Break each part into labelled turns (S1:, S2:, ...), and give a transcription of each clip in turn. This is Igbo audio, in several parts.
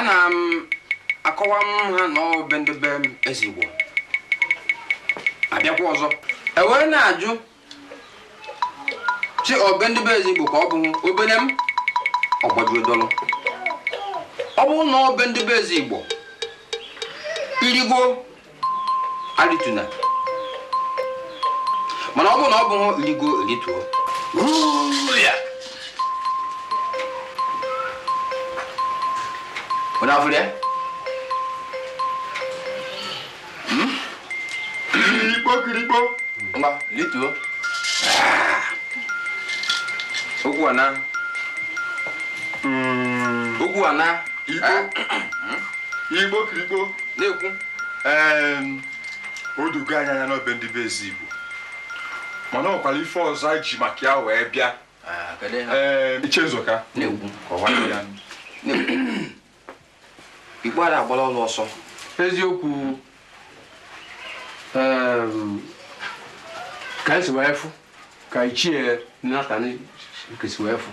S1: Ana m akọwa m ha na ọ be ndị be m Ezigbo abịakwa ọzọ e wee na-ajụ sị ọ be ndị be Ezigbo ka ọ bụ obere m ọ gbajuo dọlụ. Ọ bụrụ na ọ be ndị be Ezigbo irigo alituna, mana ọ bụrụ na ọ bụghị irigo erituo. Ya onye afụrụ ya?
S2: Kirikpo kirikpo.
S1: Ngwa, lituo. Okwu ana, okwu ana.
S2: Igbo igbo kirikpo.
S1: Na-ekwu.
S2: O dogo anyị anya n'ọ be ndị be Ezigbo, mana ọ kwara ife ọzọ anyị ji maka ya wee bịa. Ee, Ichie Nzọka.
S1: Na-ekwu.
S2: Kọwara ya.
S1: Na-ekwu. Igbo ara agbala ọlụ ọsọ.
S3: Eziokwu, ka esi wee fụ ka Ichie Nathan kesi wee fụ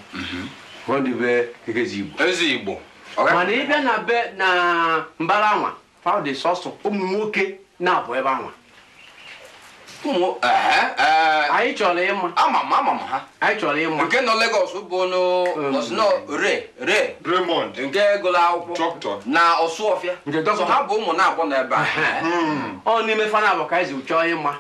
S3: ọ dị be Ezigbo.
S1: Ezigbo.
S3: Mana ịbịa na be na mbara anwa fa dị sọsọ ụmụ nwoke na-abụ ebe anwa.
S1: Ụmụ
S3: anyị chọrọ ịma.
S1: Ama m, ama m ha.
S3: Anyị chọrọ ịma.
S1: Nke nọ Lagos bụ n'ọsịnọ re re
S2: Raymond.
S1: Nke gụrụ akwụkwọ
S2: Dọkịta.
S1: na Ọsụọfịa.
S3: Nke dọkịta.
S1: So ha bụ ụmụ na-abụ n'ebe a.
S3: Ọ n'ime fana bụ ka anyị si chọọ ịma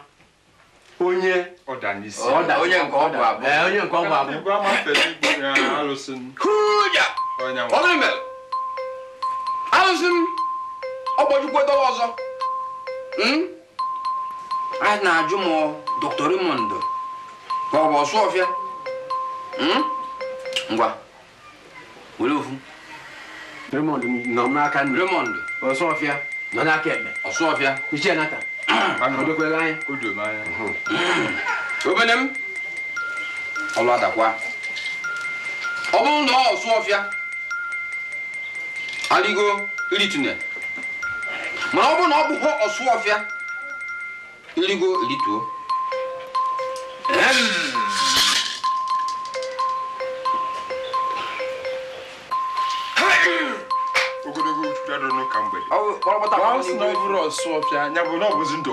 S3: onye
S2: Ọ da n'isi.
S1: Onye nke ọ bụ abụ.
S3: Ee, onye nke ọ bụ abụ.
S2: Igwe ama fere igbo ya alụsị.
S1: Huja!
S2: Onye nwa.
S1: Ọnụ mere alụsị m ọ gbajikwa dọla ọzọ. A na-ajụ m Dr. Raymond ka ọ bụ Ọsụọfịa. Ngwa, were ofu.
S3: Raymond nọ n'aka nri.
S1: Raymond.
S3: Ọsụọfịa nọ n'aka ekpe.
S1: Ọsụọfịa.
S3: Ichie Nathan, ọ dokwere anya?
S2: O doro m anya.
S1: Obene m ọlụ adakwa. Ọ bụrụ na ọ Ọsụọfịa, aligo iritune, mana ọ bụrụ na ọ bụghị Ọsụọfịa, irigo irituo. Ehem.
S2: Ogologo uchu adịrọ n'ụka mgbede.
S1: Ọ bụ kpọrọkpọta.
S2: Ọ sị na ọ bụrụ Ọsụọfịa, ya bụ na ọ bụzi ndụ.